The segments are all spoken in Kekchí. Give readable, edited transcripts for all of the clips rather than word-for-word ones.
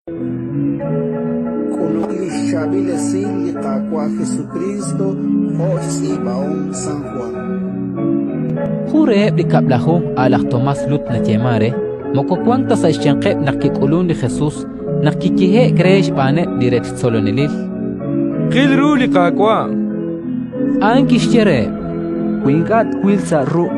K'uluk li xChaab'il Esil li Qaawa' Jesukriist jo' xtz'iib'ahom San Jwan. Jun reheb' li Kab'laju, a' laj Tomás Lut nayeemank re, moko wank ta sa' xyanqeb' naq kik'ulunk li Jesus. Naq kiyehe'k re xb'aaneb' li rech tzolonelil: —Qil ru li Qaawa'. A'an kixye reheb': —Wi ink'a' twil sa' ruq'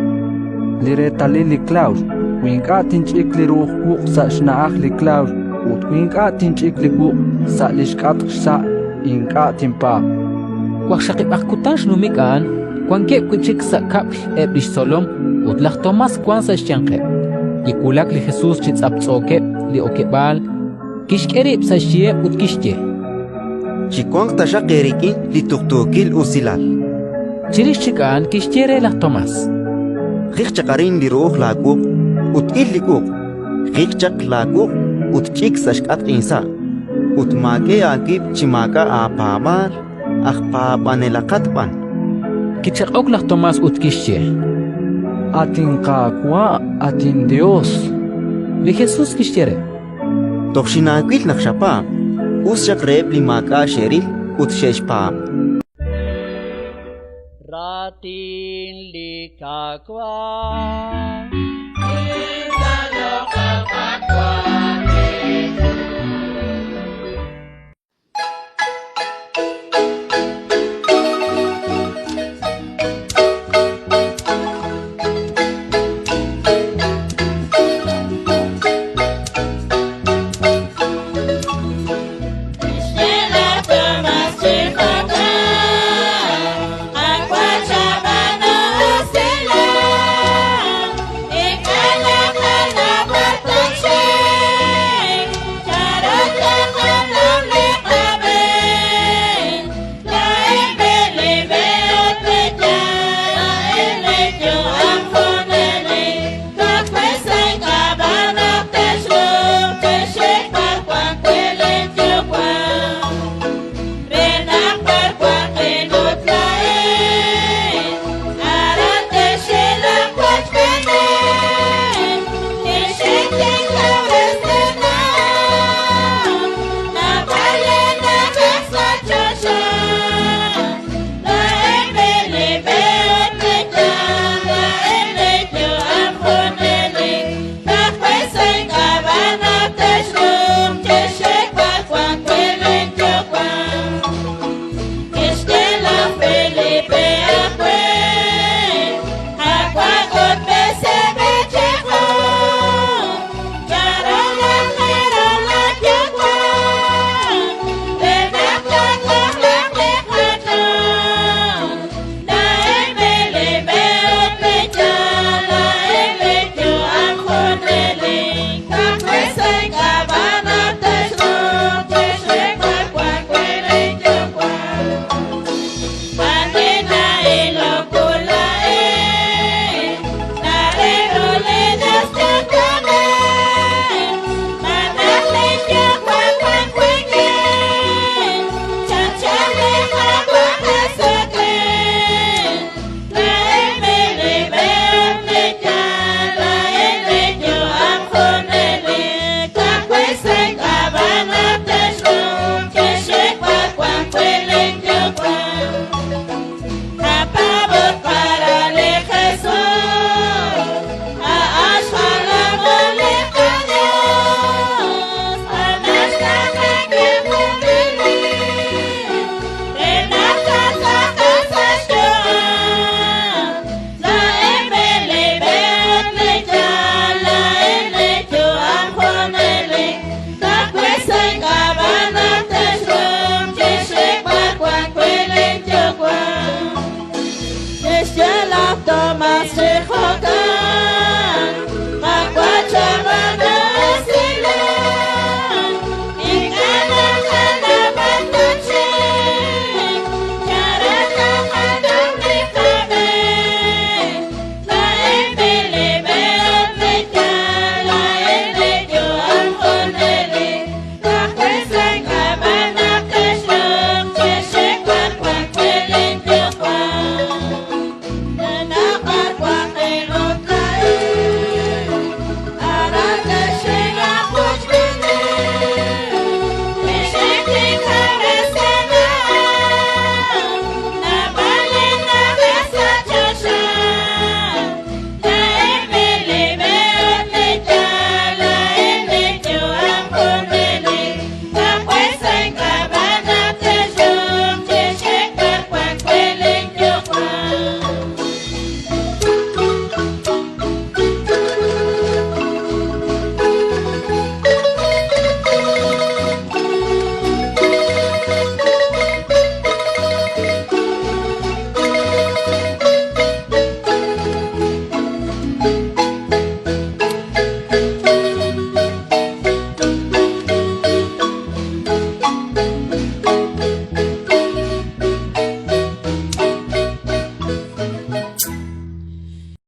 li reetalil li klawx, wi ink'a' tinch'ik li ru'uj wuq' sa' xna'aj li klawx ut wi ink'a' tinch'ik li wuq' sa' li xk'atq xsa', ink'a' tinpaab'. Waqxaqib'aq kutan xnumik a'an, wankeb' wi' chik sa' kab'l eb' li xtzolom ut laj Tomás wank sa' xyanqeb'. Kiwulak li Jesus chi tz'aptz'ookeb' li okeb'aal, kixk'e rib' sa' xyiheb' ut kixye: —Chiwanq taxaq eerik'in li tuqtuukil usilal. Chirix chik a'an kixye re laj Tomás: —Jiq chaq arin li ru'uj laawuq' ut il li wuq'. Jiq chaq laawuq' ut ch'ik sa' xk'atq insa'. Ut maak'e aawib' chi maak'a' aapaab'aal, aj paab'anelaqat b'an. Kichaq'ok laj Tomás ut kixye: —At inQaawa', at inYos! Li Jesus kixye re: —Toj xinaawil naq xapaab'. Us xaq reheb' li maak'a' xe'ril ut xe'xpaab'. Raatin li Qaawa'.